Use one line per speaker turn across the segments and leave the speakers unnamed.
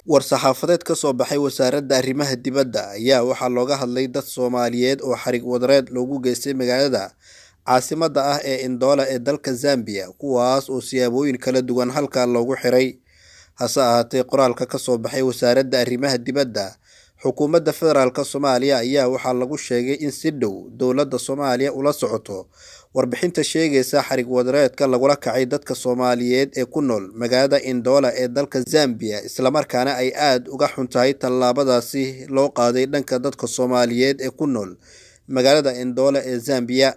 War-saxaafadeed ka soo baxay Wasaaradda Arrimaha Dibadda ayaa waxaa looga hadlay dad Soomaaliyeed oo xarig wadareed loogu geystay magaalada caasimadda ah ee Ndola ee dalka Zambia, kuwaas oo siyaabooyin kala duwan halkaa loogu xiray. Hase ahaatee, qoraalka ka soo baxay Wasaaradda Arrimaha Dibadda Xukuumadda Federaalk Soomaaliya ayaa waxaa lagu sheegay in si dhow dowladda Soomaaliya ula socoto warbixinta sheegaysa xarig wadareedka lagula kacay dadka Soomaaliyeed ee ku nool magaalada Ndola ee dalka Zambia, islamarkaana ay aad uga xun tahay tallaabadaasi loo qaaday dhanka dadka Soomaaliyeed ee ku nool magaalada Ndola ee Zambia.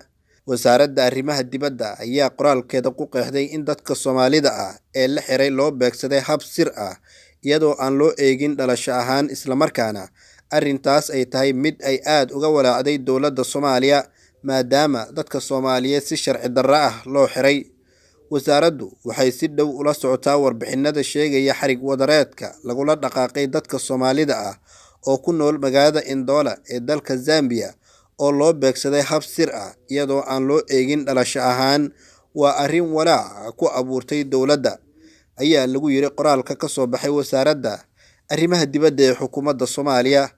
Wasaaradda Arrimaha Dibadda ayaa qoraalkeeda ku qeexday in dadka Soomaalida ah ee la xiray loo beegsaday hab sir ah iyadoo aan loo eegin dhalasho ahaan, islamarkaana arrintaas ay tahay mid ay aad uga walaacday dowladda Soomaaliya maadaama dadka Soomaaliyeed si sharci darro ah loo xiray. Wasaaraddu waxay si dhow ula socotaa warbixinada sheegaya xarig wadareedka lagula dhaqaaqay dadka Soomaalida ah oo ku nool magaalada Ndola ee dalka Zambia oo loo beegsaday hab sir ah iyadoo aan loo eegin dhalasho ahaan, waa arrin walaac ku abuurtay dowladda, ayaa lagu yiri qoraalka ka soo baxay Wasaaradda Arrimaha Dibadda ee Xukuumadda Soomaaliya.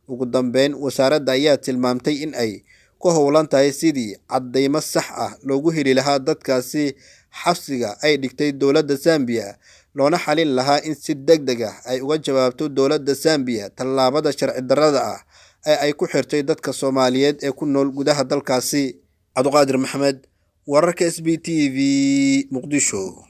Ugu dambeyn, wasaaradda ayaa tilmaamtay in ay ku howlan tahay sidii caddeymo sax ah loogu heli lahaa dadkaasi xabsiga ay dhigtay dowladda Zambia, loona xalin lahaa in si degdeg ah ay uga jawaabto dowladda Zambia tallaabada sharci darrada ah ee ay ku xirtay dadka Soomaaliyeed ee ku nool gudaha dalkaasi. Cabduqaadir Maxamed, wararka SBTV, Muqdisho.